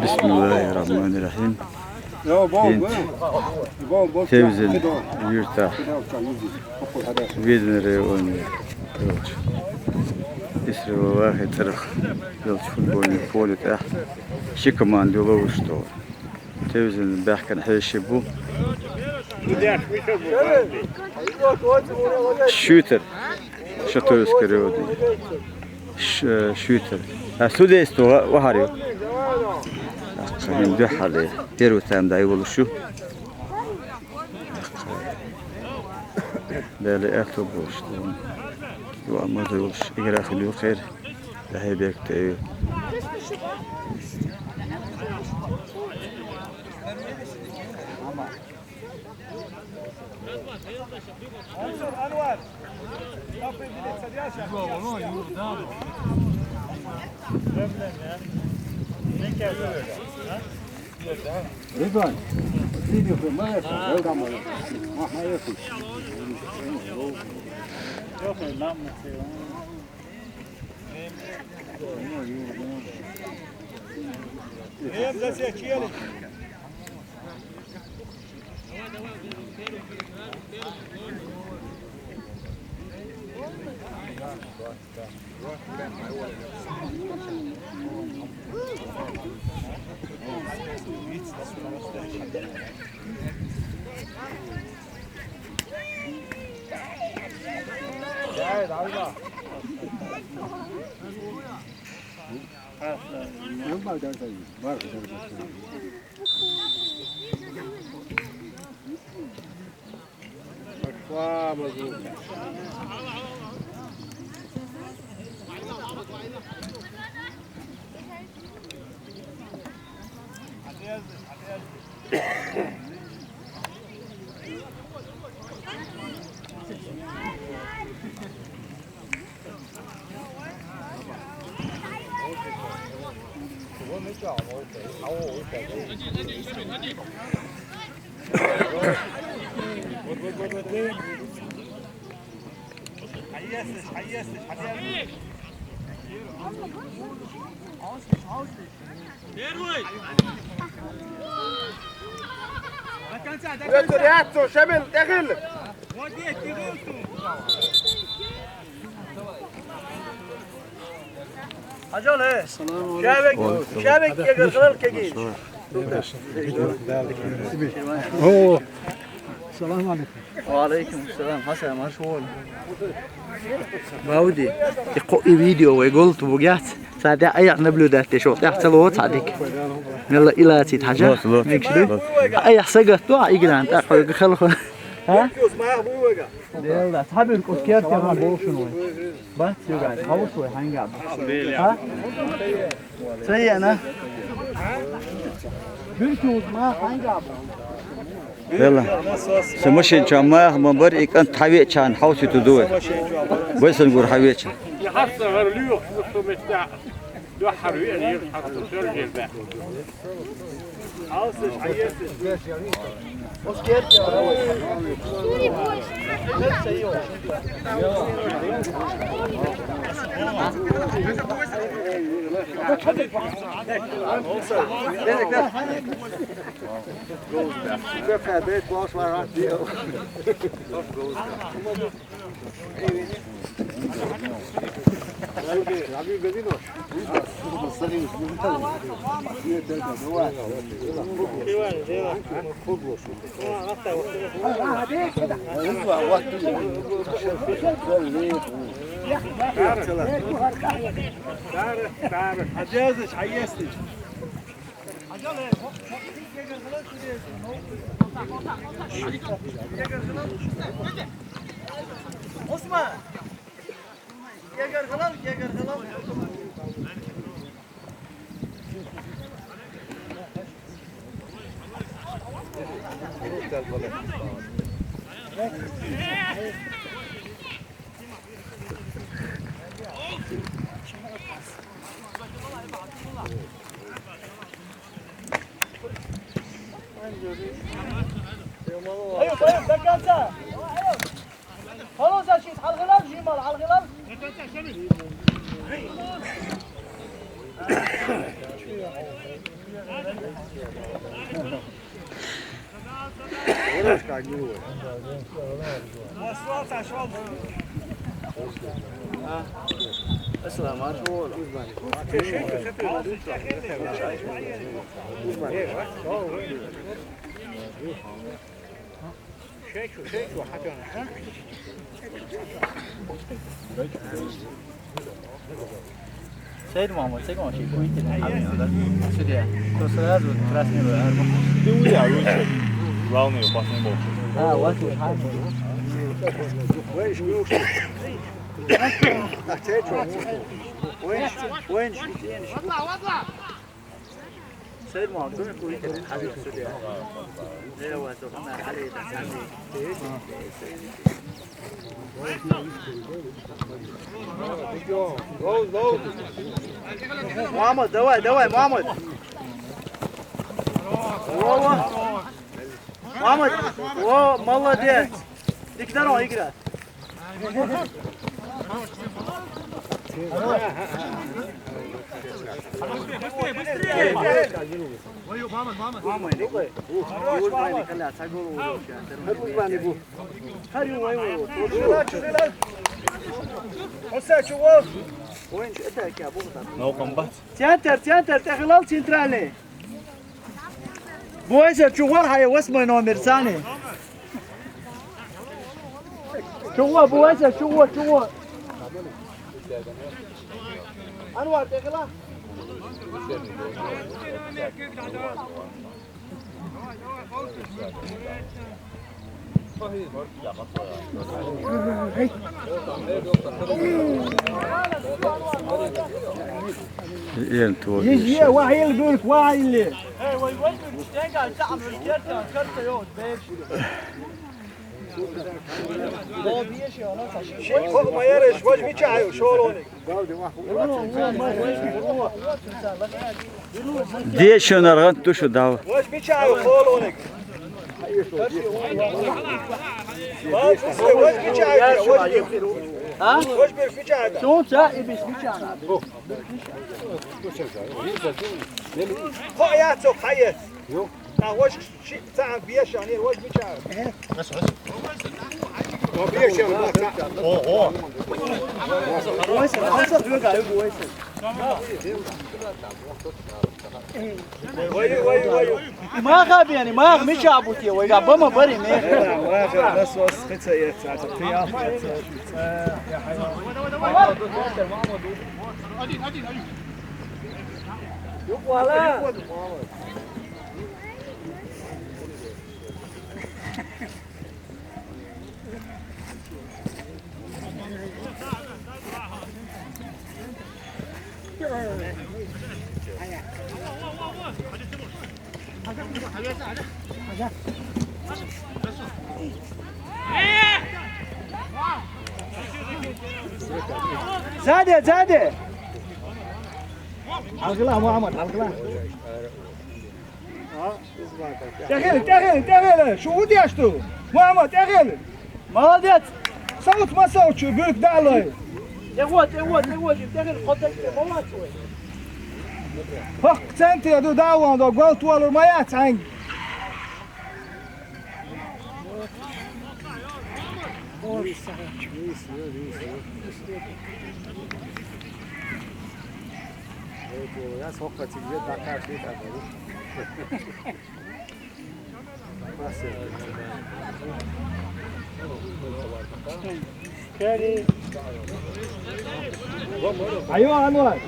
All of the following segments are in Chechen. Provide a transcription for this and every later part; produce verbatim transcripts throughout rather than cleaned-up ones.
Бисмиллахир-рахманир-рахим. ХӀанз Тевзан юртахь, Веданан районе йолчу Исрелан вахе цӀарах йолчу футбольный поле тӀехь ши команда ю ловзуш тохара. Тевзан баьхкина хьеший бу. Шуьйтар. Шатуевский районе. Ш-, э, шуьйтар. А судейство ва-, вахьар ю. Ахьа, хӀин дуьххьарлера. Первый тайм дӀайолуш ю. Дела аьтто болуш ду. Ю а маза йолуш, игра хила ю кхера. ДӀахье берг тӀе ю. Ridwan, seni kırma yapar, öyle ama yapar. Mahma yapar. Yok, lan mı? Hem de seçiyelim. Первый! До конца, до конца! Шемил, тӀехила! Вот здесь, тяни! Хьажал, э! Шавек, шавек, кегар хилар кегийча. О, салам алейкум. Ва алейкум салам. Хьасан, марш вон. Бауди, и ко-, и видео вай голту бугяц. Ца де аяр наблюдать де шо, тӀехь ца лоцу хьан дика. Мелла илацит хьажа. Лоц, лоц, мегаш ду? Лоц. Аяр сагатто, а игран, тӀаккха хойга халхо. А? Делла, цхьаберг оцу керте ма бохуш вай. Бац югай, хьовсу вай хьаьнга а бу. Хьа? Ца еана? Биркуз ма хьаьнга а бу. Делла, сан машин чохь маха ма бара, и кӀант хьан веачахьана хьовсуьйту ду вай. Вай сан гур хьан веача. И хьаста гӀара лоьхуш ву со меттехь. Дуьххьара веана, хьаста сел жер баьхна. Осман! Гегар хилал, гегар хилал. Айо, айо, до конца. Полоса шиз, хьалхилал, жимал, хьалхилал. السلام عليكم. Саид Мамут, саид Мамут, ши куинтин, хавин, да? Судья. То сразу красный был, а? Ты уйди, а лучше. Главный, опасный был. А, вот, вот, вот. Саид Мамут, кто такой? Хавин, судья. Мамут, давай, давай, Мамут. Во, во. Мамут, во, молодец. Ты к дороге играй. Центр, центр, тӀехьа хилал центральный. Буайсар, чугӀур хьай, восьмой номер, цани. ЧугӀур, Буайсар, чугӀур, чугӀур. Анвар, тӀехила. Ен то. Ен, ен, вахил гурк, вахил. Ши, хо, ма яраш, вож мича аю, шолоник. Дешунар гъан тушу дав. Вож мича аю, холоник. Вож мича аю, вож. А? Вож бир мича аю. Сун ца ибис мича аю. Хо я цо хайес. Та вож Ши, ца бешан, не, вож мича. Бешан, ма, ца. О, о. Вайса, вайса, вайса. Вай, вай, вай. Ма хабиани, ма мича бути, вай, га бама бари ме. Ма, ма, нас вас хица яца, ца, ты я. Один, один, один. Юк, вала. Сзади, сзади! Алгыла, Мухаммад, алгыла. ТӀехьел, тӀехьел, тӀехьел! Шу удеш ду? Мама, тӀехьел! Молодец! Савц ма савцу, бюрк далой! ТӀехьел, тӀехьел, тӀехьел, тӀехьел, молодец! Хох, центре ду даван, до гол туалур ма яц, ань! Айо, Анвар.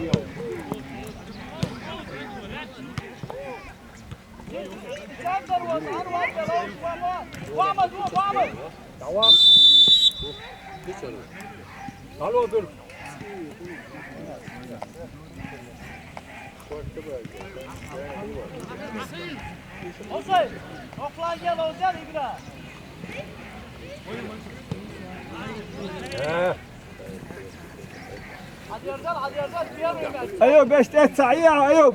Ayub, bes et sa'i ya, Ayub.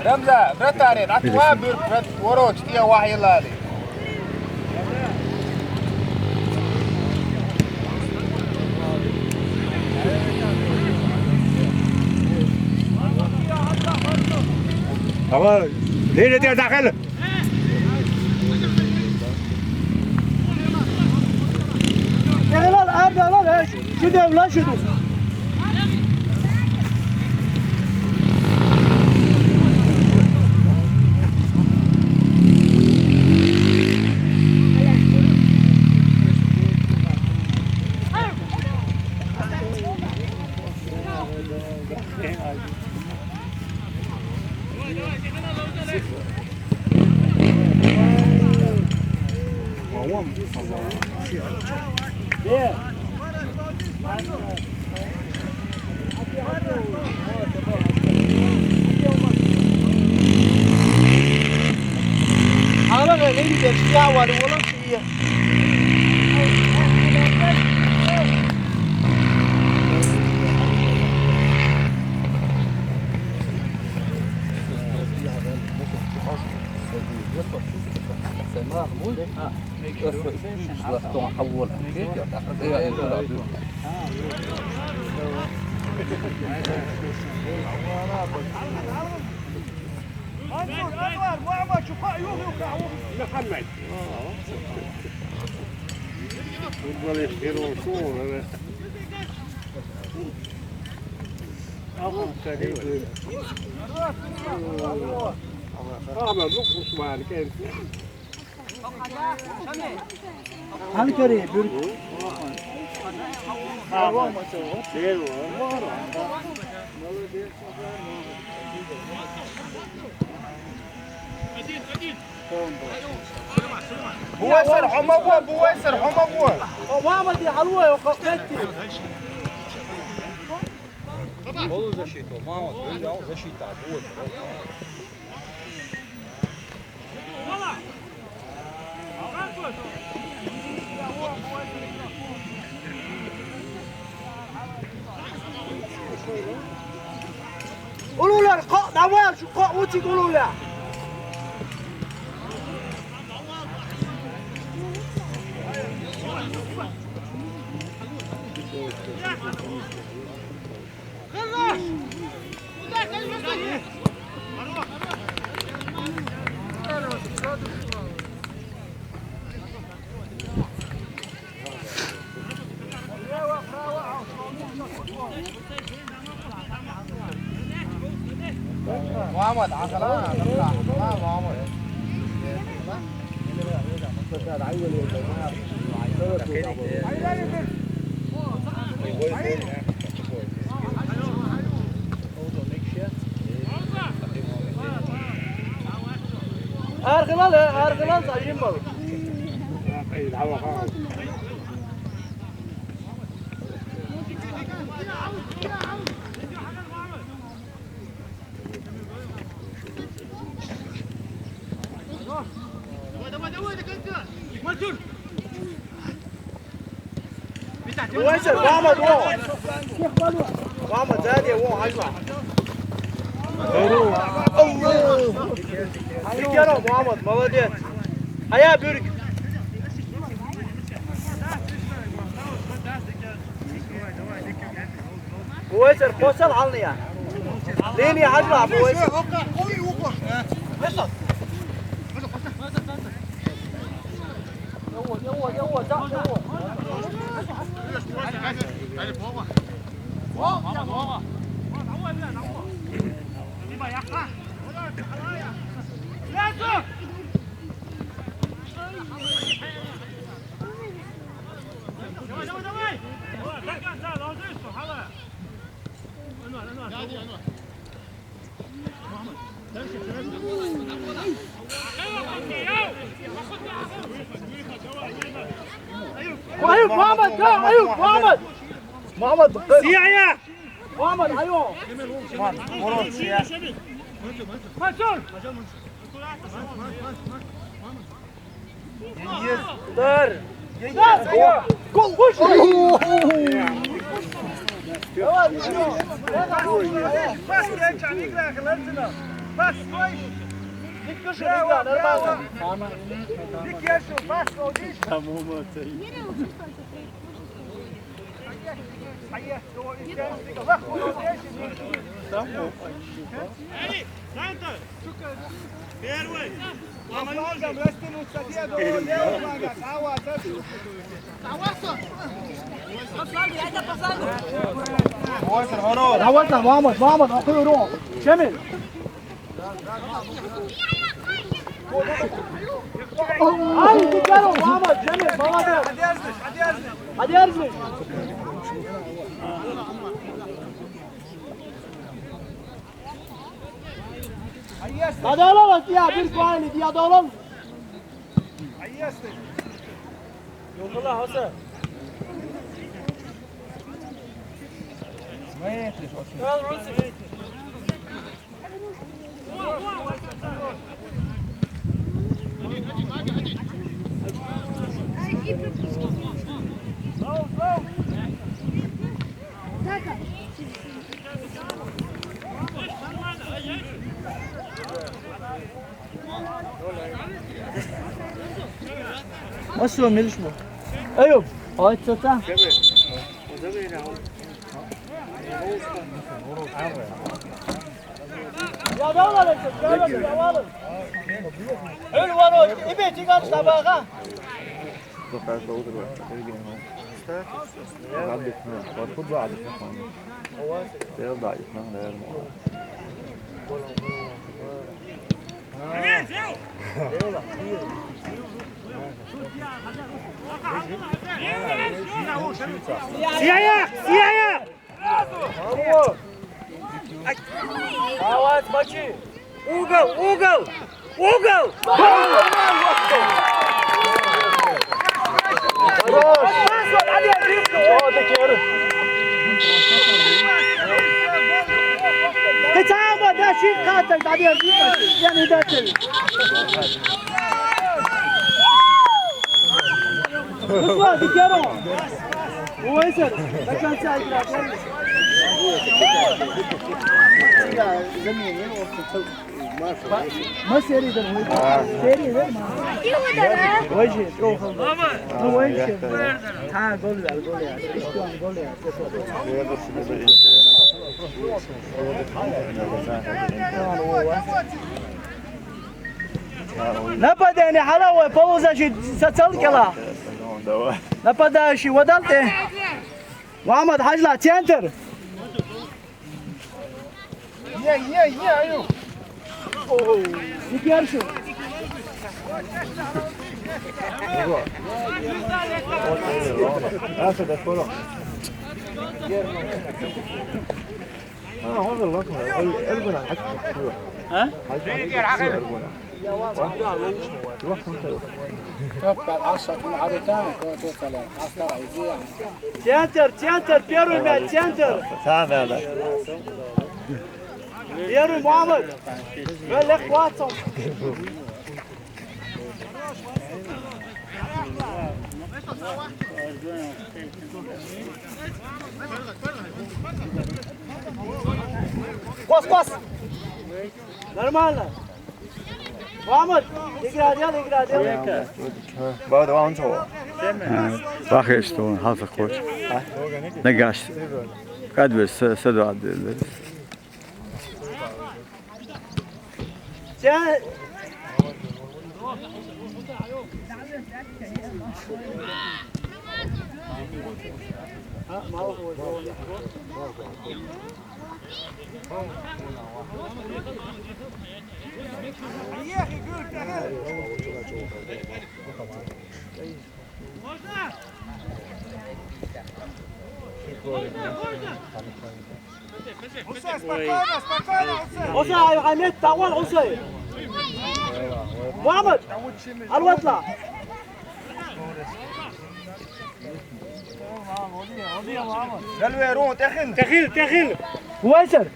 رمزة، برتاري، رات وابر، رات وروج، تيا واحد يلا لي. Tamam. Neyle diye dahil? Gel lan, abi, lan, he. Şu dev lan, şu dev. Hala ne güzel, ya var, oğlum. محمد. والله يخير ونكون. آه، ما بقص معاك. هل كريم؟ بويسر، حمى بوه، بويسر، حمى بوه. وماما دي حلوة يا وقفتي. Полузащиту, мама, защита, вот. قولوا له القاء، دعوة، شو قاء، وتي قولوا له. محمد، عسلامة، عسلامة، محمد. Arkadan, arkadan sayayım balık. Давай, давай, давай, до конца. Мальчик! Вася, мама, дома. Мама, сзади, о, Айва. Здорово. Здорово, Мухаммад, молодец. А я Бюрик. Давай, давай, давай. Бувайсар, қосал алныя. Линия хажла, Бувайсар. أيوب، محمد، جو، أيوب، محمد. محمد، دقيقة. سيع يا. محمد، أيوه. منصور. دار. Gol! Gol! Koş! Pas, genç, igra, hızlı. Pas, koş. Dik düşün, bravo, igra, bravo. Normalno. Dik yaşa, pas, o iş. Tamam, o. Давай, Мамад, Мамад, ахуй, Ром. Шамил. Ай, ты здоров, Мамад, Шамил, молодец. Подержи. Надо было, я, бир квани, я долом. Yo'qola, Hosa. Masu milişmo. Ayub, ay tata. Ya da alalım, ya da alalım, ya alalım. Öyle var o, ibe çıkan tabağa. Zafer doğudur bak. Rabbit, ha. Bak, bu da adet, ha. Değer de adet, ha, değer mi? Сияя! Сияя! Давай, смочи! Угол! Угол! Угол! Хорош! Ты сам, да, щит каток, да, держи, я не даю. Руслан, ты первый. Уэйсер, до конца играть. ما سری در وای. سری در ما. وای جی، تو خو. تو وای جی. ها، گل ور، گل ور. ایشتون گل ور. Нападение, حالا وای، полузащит, социал кела. Давай. Нападающий, вот там ты. Мамад, Хажла, центр. Е, е, е, аю. Иди, Аршин. Аса да скоро. А, он же лак. Эльгуна, хак. А? Хак, эльгуна. Top, ben aşağı, bunu arıtan, kontrol falan. Hasta var, izliyor. Центр, центр, первый мяч, центр. Tamam, tamam. Первый, Мамад. Böyle kuatsan. Кос, кос. Нормально. Мамад, игра дел, игра дел. Бада, он чего? Бахеш, что он, хал сахоч. Нагаш. Кадвес, садо адвес. Ця- Можно? Можно, можно! Усе, спокойно, спокойно, Усе! Усе, ай, ай, нет, давай, Усе! Мамад! Алватла! Гел ве, Рон, техил! Техил, техил! Уайсер!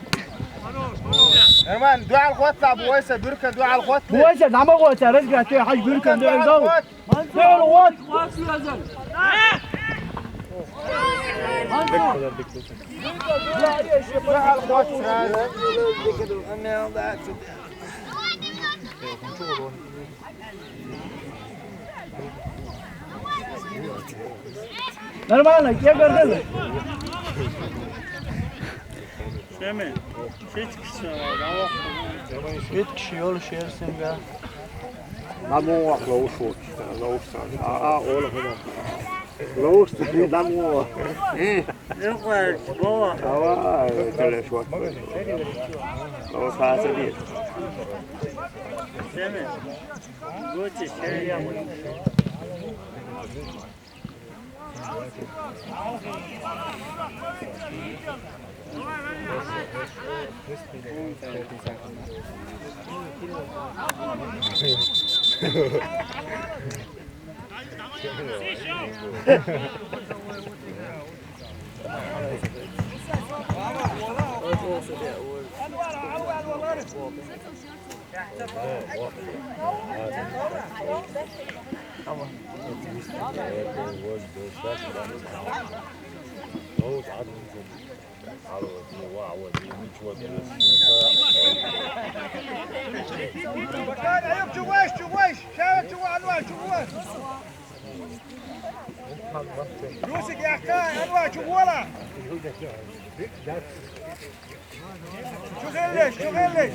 Эрман, дуьхьал хотла, Буайса, Бюрка, дуьхьал хотла. Буайса, нама хотла, разграти, хьаж Бюрка, дуьхьал хотла. Дуьхьал хотла. Дуьхьал хотла. Нормально, кегар деза. Шеми, ши киши вара, давай. Ши киши йолуш яра цуьнга. Ламо ваха ловуш ву, ловуш сан. А, а, ола хӀума. Ловуш цу дин ламо ваха. Э. Юкъерчу бова. Давай, телеш вот. Ловуш хаса дир. Шеми. Гучи шеми. Юсик, яхка, Анвар, чу вола? Чу хилалаш, чу хилалаш.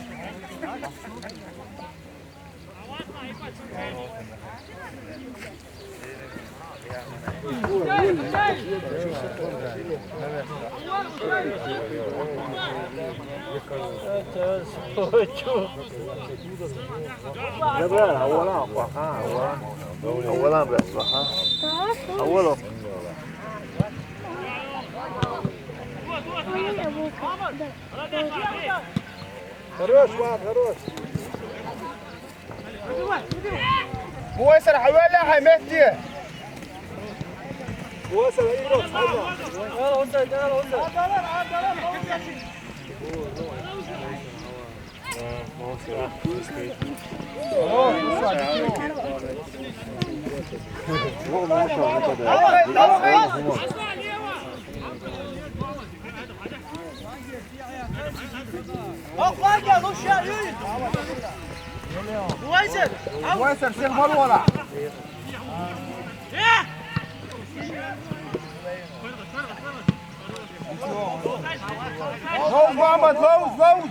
Забрал, аввалан, ха, аввалан. Аввалан бес, ха. Аввалан. Хорош, Влад, хорош. Буайсар, хьавелла хьай метте. Буайсар, Игорь, хьавелла. Буайсар, сен мар вала. Лоуз, Мухаммад, лоуз, лоуз.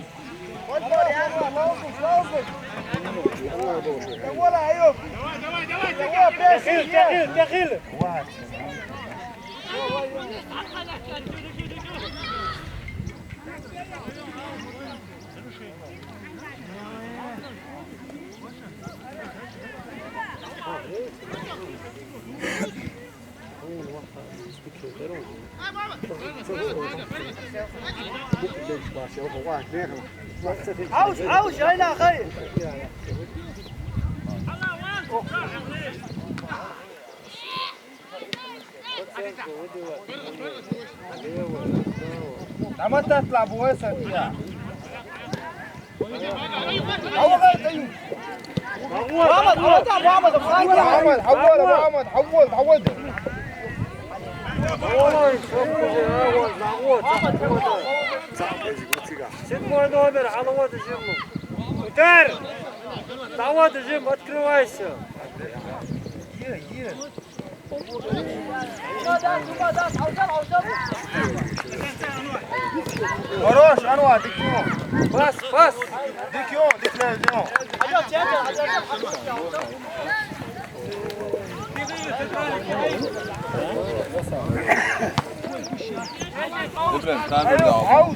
Давай, давай, давай, давай. Давай, давай, давай. Давай, давай, давай. Давай, давай, давай. عاوز، عاوز، هنا خير. لما تطلع بويسة فيها. محمد، محمد، محمد، محمد، حول، محمد، حول، حول. Седьмой номер, головой жим. Удар! Давай, жим, открывайся. Хорош, Анвар, дикион. Пас, пас. Дикион, дикион, дикион. Прям камера.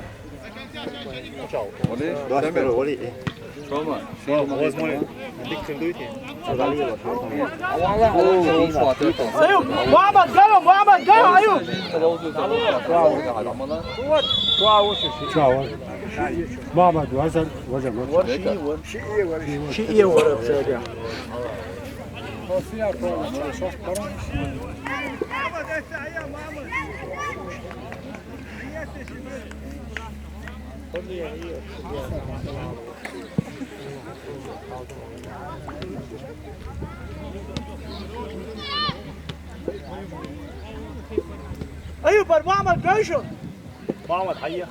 Вали? Двадцать второй, вали. Шома. Шома, возможно. Дик кирдуйте. Аюб, Муҳаммад, гало, Муҳаммад, гало, Аюб. Чао. Муҳаммад, Ҳасан, ваҷа, ваҷа. Ши ие вара, ши ие вара. Аюб, бар Муҳаммад, гӯй шуд. Муҳаммад, ҳайя.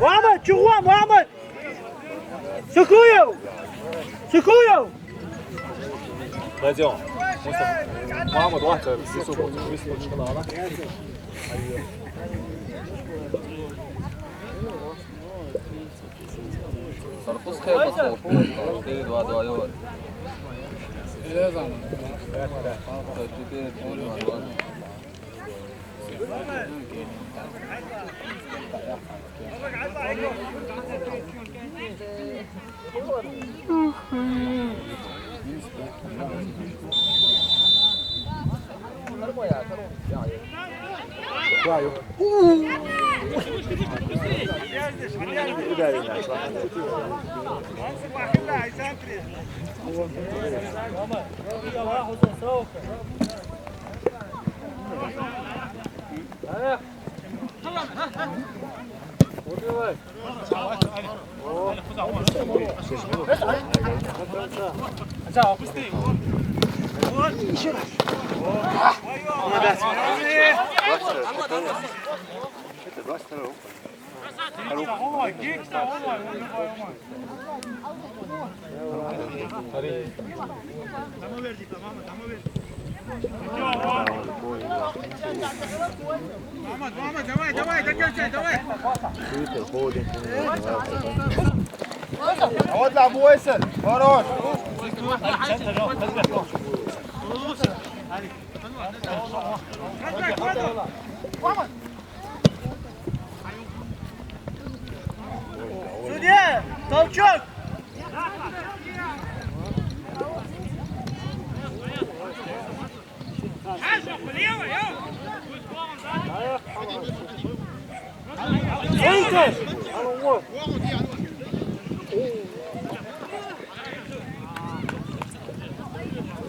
Муҳаммад, чуғва, Муҳаммад! Сукуев! Сукуев! Пойдём. Муса, мама, давай, ты, ты, ты, ты, ты, ты, ты, ты, ты, ты, ты, Сархус хай баста, четыре два два, давай. Четыре два два. Давай, давай, давай, давай. А вот для Бойса, хорош. Судья, толчок!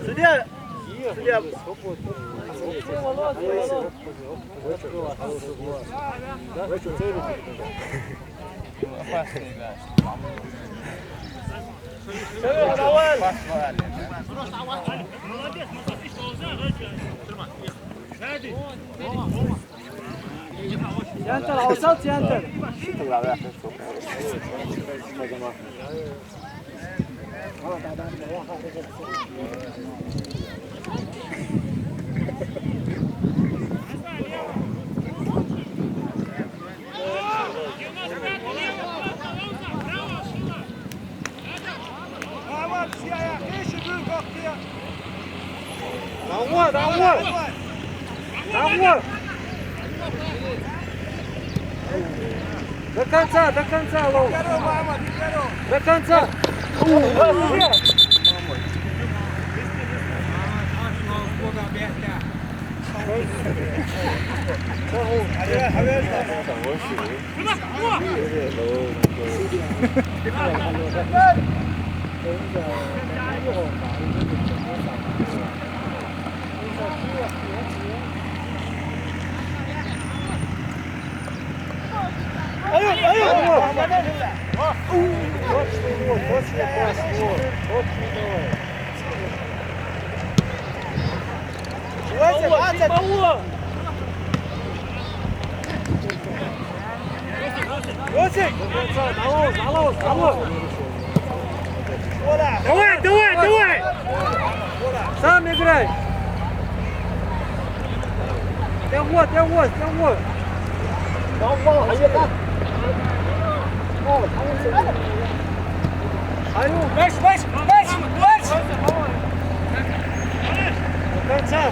Судья! Судья! Центр, авсал центр. Давай, давай! Давай! До конца, до конца, Лоу! До конца! Давай, давай, давай! Сам играй! Тяжело, тяжело, тяжело! Вась, вась, вась, вась! До конца!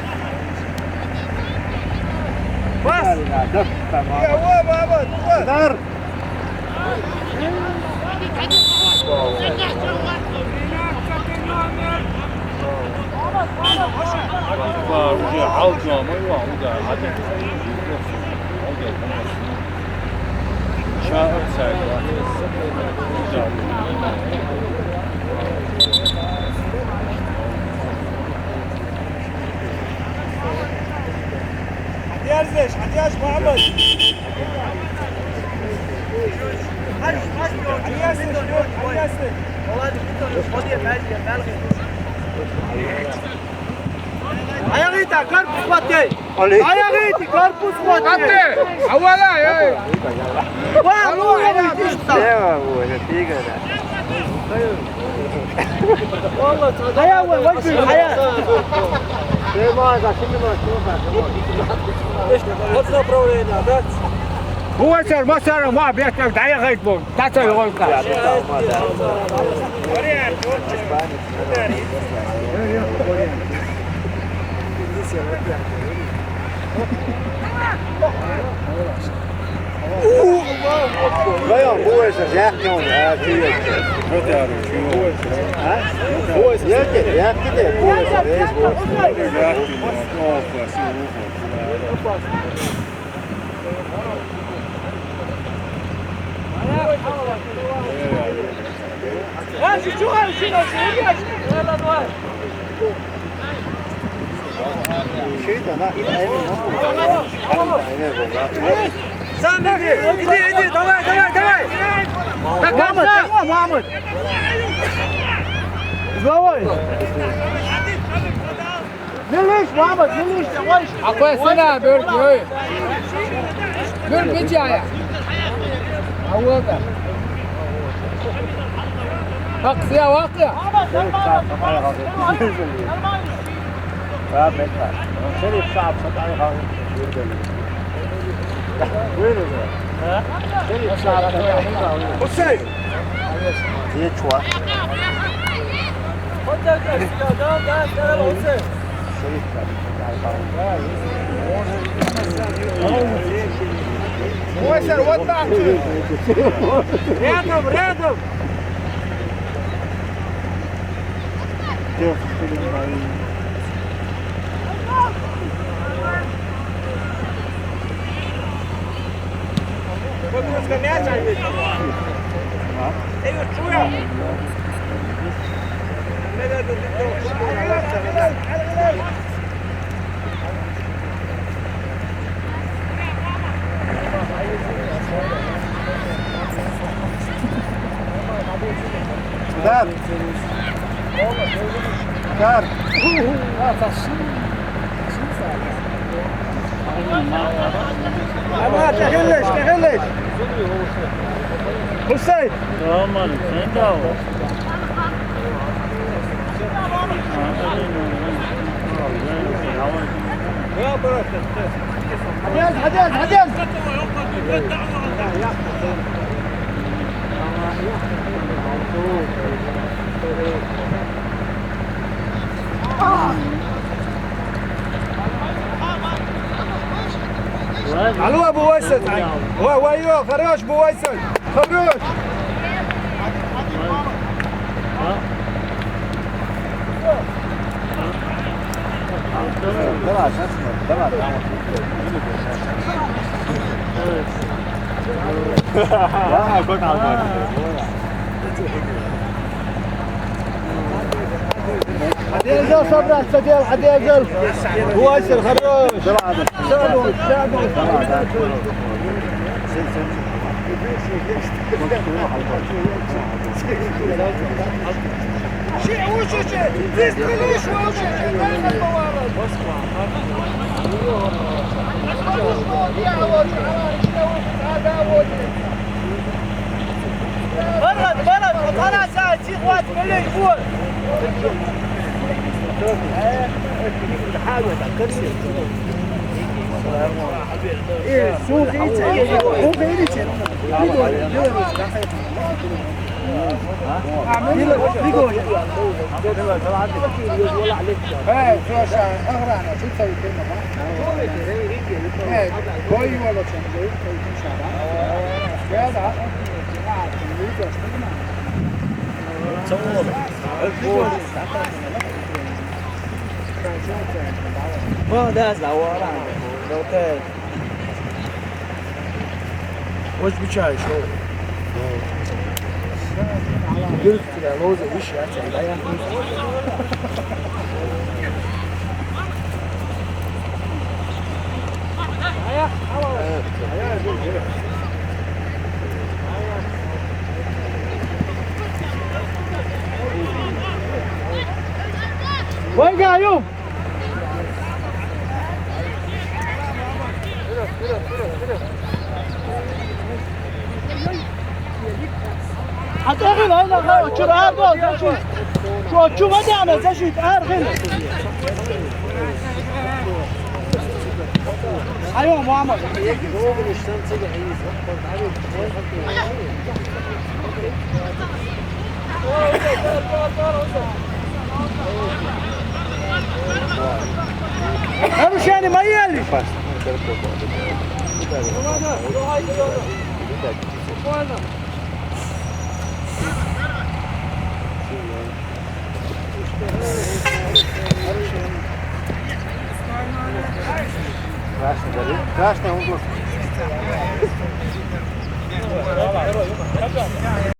Пас! Давай, давай, давай! Удар! Bak, уже alacağım, eyvah, o da. Hadi. Şair saydı. Hadi Erzeş, hadi Erzeş Muhammed. Ayağı ite, korpus batı. Ayağı ite, korpus batı. Ate, avala ya. Var, var, var. Ayağı var, bak, ayağı. Şey var, şimdi var, şimdi var. What's the problem, да? Бувайсар, масара, ма бетер дайгайт бу. Тацай гойка. Район, бувайсар, жахтон, а, чуйо. Ротяр, чуйо. А? Бувайсар, жахтон, жахтон, бувайсар, рейс, бувайсар. Сам иди, иди, иди, давай, давай, давай. Мамы, мамы. Давай. Милиш, мама, милиш, давай. Акъвай сана, бёрк, ёй. Бёрк, бечая. Авода. Бакъ, сия вакъ я. Мама, мама, мама. Ва бетар. Шериф сагьиб сатар хал. Шериф сагьиб сатар хал. Гьусейн. Зечва. Вайсар, вот так. Рядом, рядом. Удар! Удар! Ama, çekiliş, çekiliş. Hüseyin. Tamam, sen de al. Hadi yaz, hadi yaz, hadi yaz. Алло, Абу Вайсал. Вай, вай, ё, хорош, Абу Вайсал. Хорош. Давай, давай, давай. Давай, сколько надо. Адел, собраться, Адел, Адел. Вайсал, хорош. Сяду, сяду. Вот, блин, вот. Э, حاجة كرسي. إيه، سوق إيه، سوق إيه. He, Josh, uh, أغرى أنا شو تسوي كلمة؟ He, boy, you are watching. ما ده زوارة. Hoş bir çay, şu. Yürü, ya, Loza, iş ya, çay, ya. وين قايم؟ حتى أغلى هنا، شو الأرض، شو، شو، شو ما دعنا، شو الأرض هنا. أيوة، محمد. Her şeyini mayı yerli. Красный, красный угол.